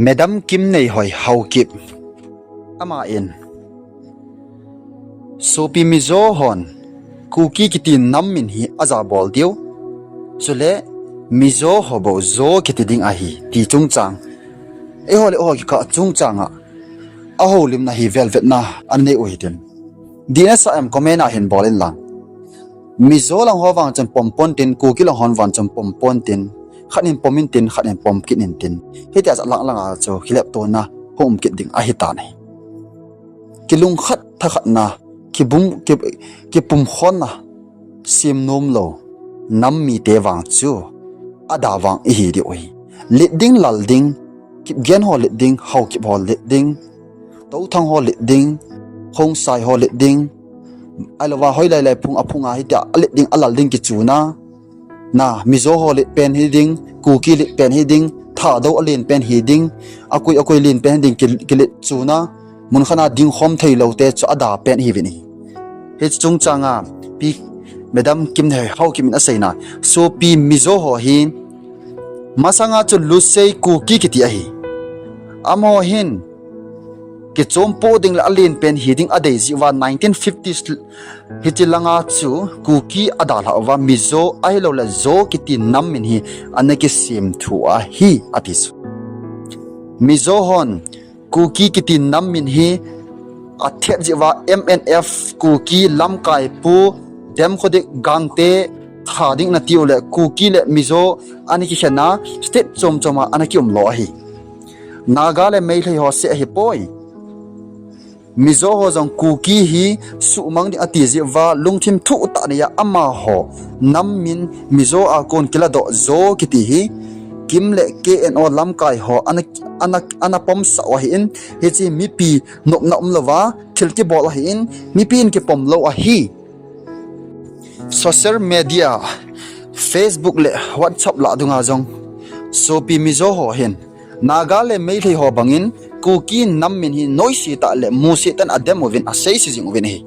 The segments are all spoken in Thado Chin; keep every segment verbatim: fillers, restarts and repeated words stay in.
Madam Kimneihoi Haokip, ama in, sopi Mizo hon Kuki kiti nam min hi ajabol diu, chule Mizo ho bou Zo kiti ding ahi ti chungchang, eiho le eiho kikah chungchang a ahoulimna hi velvetna anei u hitin. Dihna sa em comment a hin bol inlang. Mizo lang ho vang chun pom pontin, Kuki lang hon vang chun pom pontin, khat in pom intin, khat in pom kit intin, hitia lang langa chu kileptona hung um kit ding ahitan ahi. Kilungkhat thakhatna, kibum, ki, kipumkhonna sem nom lou nam mite vang chu ada vang ihi diu ahi. Let ding, lal ding, Kipgen ho let ding, Haokip ho let ding, Touthang ho let ding, Khongsai ho let ding, ahilouva hoilai lai phung aphunga hitia alet ding, alal ding kichuna, na, Mizo ho let pen hiding, Kuki let pen hiding, Thadou alen pen hiding, akoi akoi len pen hiding ki, kilet chuna, munkhat a dingkhom theiloute chu ada pen ihiuvin ahi. Hiche chungchanga Pi Madam Kimneihoi Haokip in aseina, sopi Mizo ho hi masanga chu Lusei Kuki kiti ahi. Amaho hin kichompo ding le alen pen hiding adei jeh uva nineteen fifties hiche langa chu Kuki adalhah uva Mizo ahiloule Zo kiti nam min hi ana kisemthu ahi ati chu. Mizo hon Kuki kiti nam min hi athet jeh uva M N F, Kuki, Lamkai, Pu, Demkhodik, Gangte, Thading natiu le Kuki le Mizo ana kikhen a state chom chom a ana kiumlo ahi. Naga le Meitei ho seh ahipoi. Mizo ho jong Kuki hi suhmang ding ati jeh uva lungthim thuhtah neiya amaho nam min Mizo a kon kiladoh Zo kiti hi Kim le K N O Lamkai ho ana, ana, ana pomsah u ahin, hiche mipi nopna umlouva thil kibol ahin, mipi in kipom lou ahi. Social media, Facebook le WhatsApp lah dunga jong sopi Mizo ho hin Naga le Meitei ho bangin Kuki nam min hi noise tah le musit tah in adem uvin aseise jing uvin ahi.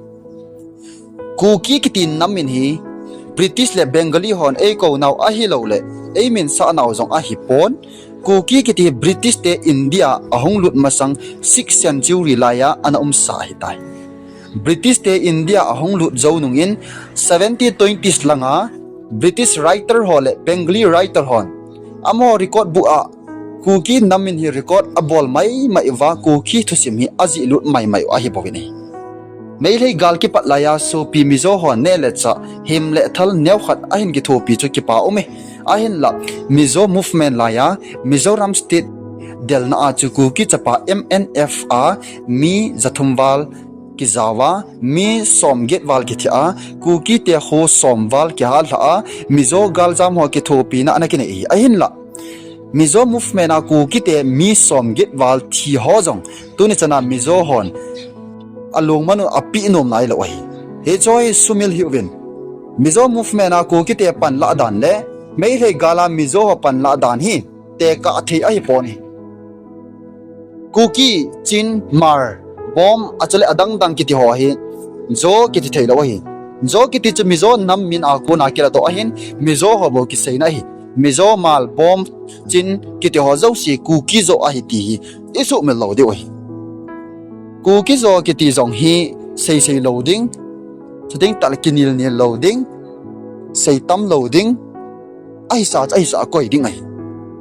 Kuki kiti nam min hi British le Bengali hon eikounau ahiloule eiminsah nau jong ahipon, Kuki kiti hi British te India ahung lut masang sixth century laiya ana umsa ahitai. British te India ahung lut jou nungin seventeen twenties langa British writer ho le Bengali writer hon amaho record book a Kuki nam min hi record abol maimai uva Kuki thusim hi ajihlut maimai u ahibouvin ahi. Meitei gal kipat laiya sopi Mizo hon neh le chah, him le thal neokhat ahin kithopi chu kipa aume. Ahinla Mizo movement laiya Mizoram state delna a chu Kuki chapa M N F a mi jathum val kijaova, mi somget val kithia, Kuki te kho som val kihallhah a, Mizo galjam ho kithopina ana kinei ahi. Ahinla Mizo movement a Kuki te mi somget val thi ho jong tuni chana Mizo hon alungmanu apeh nom nailou ahi. Hiche hi sumil hih uvin. Mizo movement a Kuki te panlah dan le Meitei gal a Mizo ho panlah dan hi tekah thei ahipon ahi. Kuki, Chin, Hmar, Bom, achule adang dang kiti ho hi Zo kiti theilou ahi. Zo kiti chu Mizo nam min a kona kiladoh ahin, Mizo ho bou kiseina ahi. Mizo, Hmar, Bom, Chin kiti ho jouse Kuki Zo ahi ti hi isuhmil lou diu ahi. Kuki Zo kiti jong hi seisei lou ding, chuteng tahle kinil nil lou ding, seitam lou ding, ahisa chu ahisa a koi ding ahi.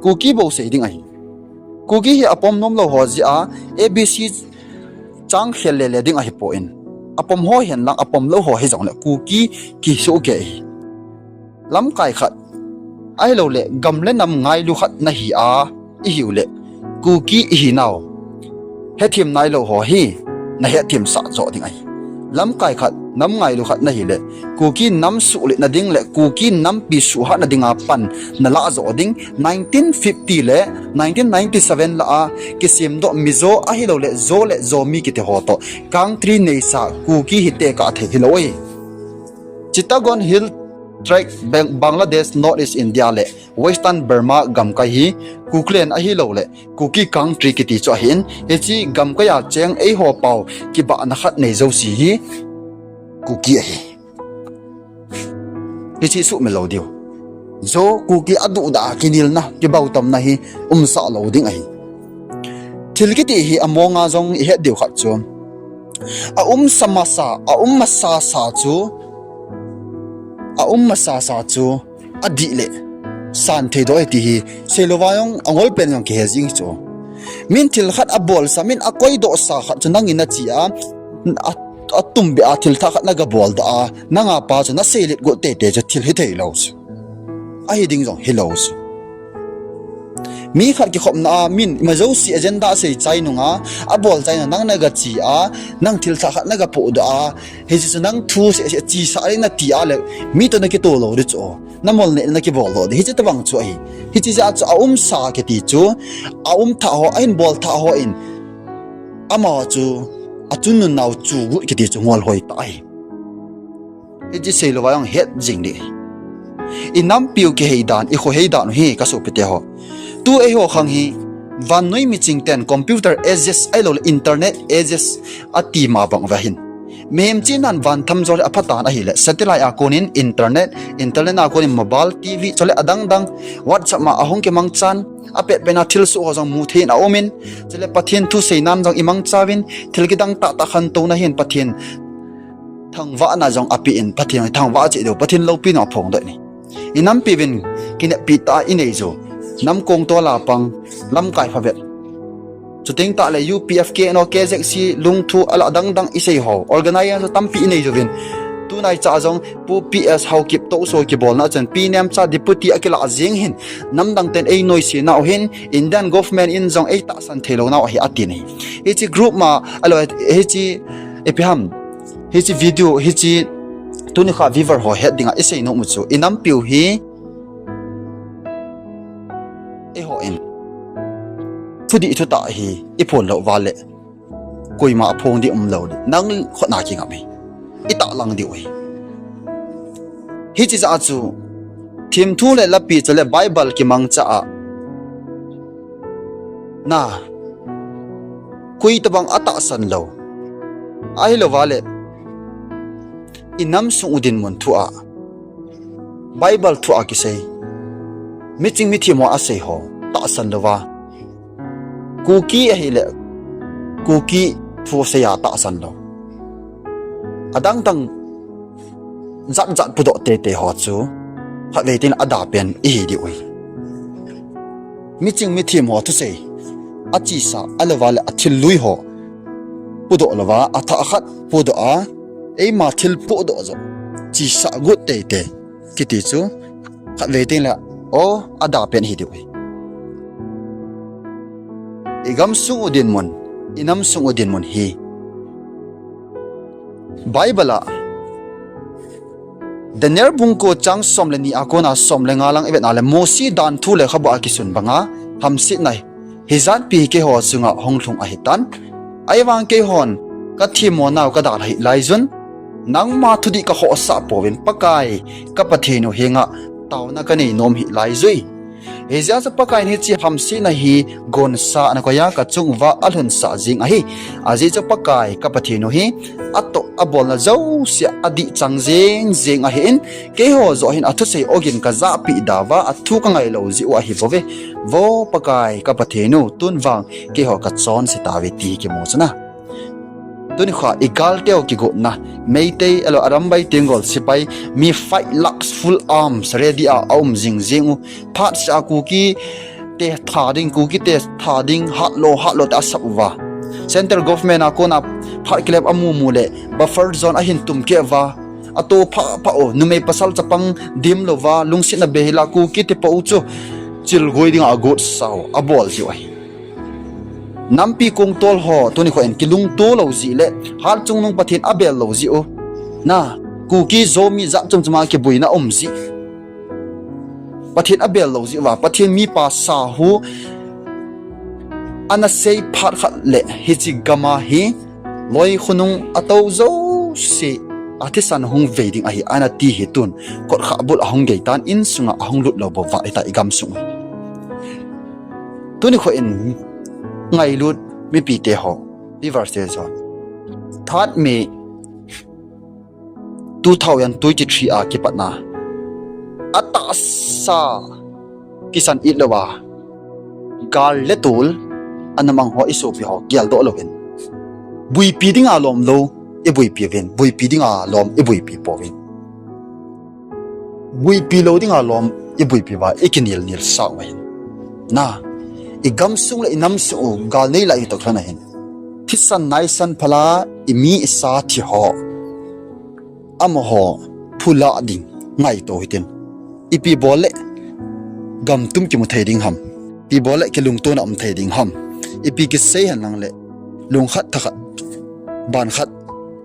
Kuki bou sei ding ahi. Kuki hi apom nomlou ho jeh a A B C chang khel lele ding ahipon, apom ho henlang apom lou ho hijongle Kuki kisohkei ahi. Lamkai khat ahiloule gam le nam ngailu khat nahi a ihiu le Kuki ihinau hethem nailou ho hi nahetthemsah joh ding ahi. Lamkai khat, nam ngailu khat nahile Kuki nam suhlitna ding le Kuki nampi suhhatna dinga pan nalah joh ding, nineteen fifty le nineteen ninety-seven lah a kisemdoh Mizo ahiloule Zo le Zomi kiti ho toh country neisa Kuki hi tekah thei hilou ahi. Chittagong Hill Tract, Bang-, Bangladesh, North East India le Western Burma gamkai hi Kukiland ahiloule Kuki country kiti chu ahin, hiche gamkai a cheng eiho pao kibahna khat nei jouse hi Kuki ahi. Hiche suhmil lou diu. Zo Kuki aduhdah a kinelna, kibautamna hi umsah lou ding ahi. Thil kiti hi amonga jong ihet diu khat chu, aum sa masa, aum masa sa chu, aum masa sa chu adih le san thei doh e ti hi seilouva jong angol pen jong kihe jing chu. Min thil khat abolsa, min akoidohsa khat chu nangin nache a, a, atumbeh a thil thah khat nagaboldoh a, nanga pa chu naseilet got teitei chu thil hithei lou chu. Ahi ding jong hilou chu. Mi khat kikhopna a min ima jouse agenda asei chai nunga, abol chai nunga nang nagache a, nang thil thah khat nagapohdoh a, hiche chu nang thu seh seh chesah ding nati a le, mi toh nakitoh lou ding chu. Namolneh nakiboldoh ding. Hiche tobang chu ahi. Hiche jeh a chu aumsa kiti chu, aum thah ho, ahin bol thah ho in, ama chu achungnung nau chugut kiti chu ngolhoi tah ahi. Hiche seilouva jong het jing ding. Inampiu kihei dan, ikhohei dan u hi kasopite ho. Tu eiho khang hi, vannoi miching ten computer ages ahiloule internet ages ati ma bang uva hin, mihem china'n vantham jol hi aphatan ahile satellite a konin internet, internet a konin mobile, TV, chule adang dang, WhatsApp ma ahung kimangchan, apetpet na thilsoh ho jong muthei in aumin, chule Pathen thu seinan jong imangchauvin, thil kidang tahtah khantouna hin Pathen thangvahna jong apen, Pathen thangvah cheh diu, Pathen loupina aphongdoh in. Inampiuvin kineppi tah a inei jou, nam kongtol a pang, lamkai phabep. Chuteng tahle UPF, KNO, KZC, Lungthu, ahiloule adang dang isei ho, organization tampi inei jouvin. Tunaicha jong Pu PS Haokip tohso kibolna chun Pi Nemcha deputy akilah jeng hin, namdang ten einoise nau hin, Indian government in jong eitahsan theilou nau ahi atin ahi. Hiche group ma, ahiloule hiche, ipi ham, hiche video, hiche tunikho viewer ho het dinga isei nom u chu, inampiu hi, eihon thudih thutah hi iphon lou uva le, koima aphong ding umlou ding, nang khut na kingam hi, itahlang diu ahi. Hiche jeh a chu, themthu le lapi chule Bible kimangcha a, na, koi tobang atahsan lou, ahilouva le, inam sung u dinmun thua, Bible thua kisei, miching mithem ho asei ho tahsan louva, Kuki ahile Kuki thu seiya tahsan lou, adang dang jat jat pudoh teitei ho chu, khatvei tengle ada pen ihi diu ahi. Miching mithem ho thusei, achesa, ahilouva le athil lui ho pudoh louva, athah khat pudoh a, eima thil pohdoh joh, chesah got teitei kiti chu, khatvei tengle, o, ada pen ihi diu ahi. Igam sung u dinmun, inam sung u dinmun hi, Bible a, Daniel bung ko chang som le ni a kona som le nga lang ivet na le, Mosi danthu lekhabu a kisun banga, hamsetna hijatpi hi keiho chunga hung lhung ahitan. Ahivang keihon kathemmo nau kadalha hih laiyun, nangma thudih kakhohsah pouvin, Pakai ka Pathen u henga taona kanei nom hih laiyui. Hijeh chun Pakaiyin hiche hamsetna hi gonsa ana koiya kachung uva alhunsah jeng ahi. Ajeh chu Pakai ka Pathen u hi atoh abolna jouse adih chang jeng jeng ahin, keiho joh hin athusei ogin kajahpeh dauva athu kangailou jeh u ahibouve. Vo Pakai ka Pathen u, tun vang keiho kachonse tauve ti kimu chu na. Tunikhoa igalteu kigotna, Meitei, ahiloule Arambai Tenggol sepai, mi five lakhs full arms ready a aum jing jeng u. Phatseh a Kuki te tha ding, Kuki te tha ding, hatlo, hatlo te asap uva, Central Government a kona phat kilep amu mu le, buffer zone ahin tum keh uva, ato phah phah u, numei pasal chapang dimlouva, lungsetna beihela Kuki te pou chu chilgoi dinga agotsau abol jeh u ahi. Nampi kongtol ho tunikhoin kilungto lou jeh le, hatchungnung Pathen abel lou jeh u, na, Kuki Zomi jat chom choma kiboina um jeh, Pathen abel lou jeh uva, Pathen mipa sahu ana sei phat khat le hiche gama hi, loi khonung atou jouse athisan hung vei ding ahi, ana ti hi tun, kotkhah bul ahung geitan, insunga ahung lut lou bou vat hita igamsung u. Tunikhoin ngailut mipite ho, viewers te ho, third May two thousand twenty-three a kipatna, atahsa kisan it louva, gal le tol, Anamang ho, isopi ho geldoh louvin, buipi dinga lom lou ibuipi uvin, buipi dinga lom ibuipi pouvin. Buipi lou dinga lom ibuipi uva ikinel nel sah uva hin, na, igamsung le inamsung u gal nei lai hitoh lhon ahin, thisan naisan phala imi isa thi ho, amaho phulah ding ngaito hitin. Ipi bol le gamtum kimu thei ding ham? Ipi bol le kilungtona um thei ding ham? Ipi kisei henlang le lungkhat thakhat, bankhat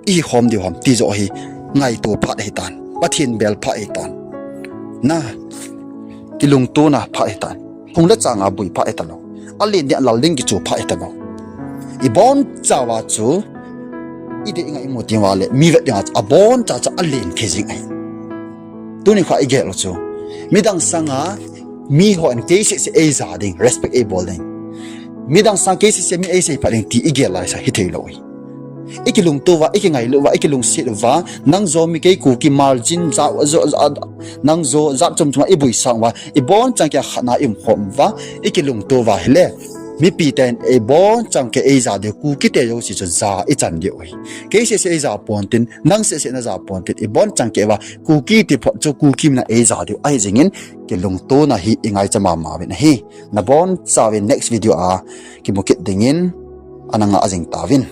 ihi khom diu ham ti joh hi ngaito phat ahitan, Pathen bel phat ahitan. Na, kilungtona phat ahitan. Hung le changa bui phat ahitalou. Alen ding alal ding kichu phat ahitalou. Ibonchauva chu idei ingai imu teng uva le mi vet dinga chu aboncha chu alen thei jing ahi. Tuni kha igel u chu, midang sanga mihon kei sehseh eija ding, respect eibol ding, midang sang kei sehseh mi eiseiphat ding ti igel laisa hitheilou hi. Ikilungto uva, ikingailu uva, ikilungset uva, nang jo mi kei Kuki margin ja, nang jo jat chom choma ibuisang uva, ibonchang kei a khatna iumkhom uva, ikilungto uva hile, mipi ten ibonchang kei eija diu, Kuki te jouse chu ja ichan diu hi. Kei sehseh eija pontin, nang sehseh naja pontin, ibonchang kei uva Kuki ti phot chu Kuki mina eija diu ahi jingin, kilungtona hi ingaicha mama uvin ahi. Nabonchauvin next video a kimu kit dingin ana ngah jing tauvin.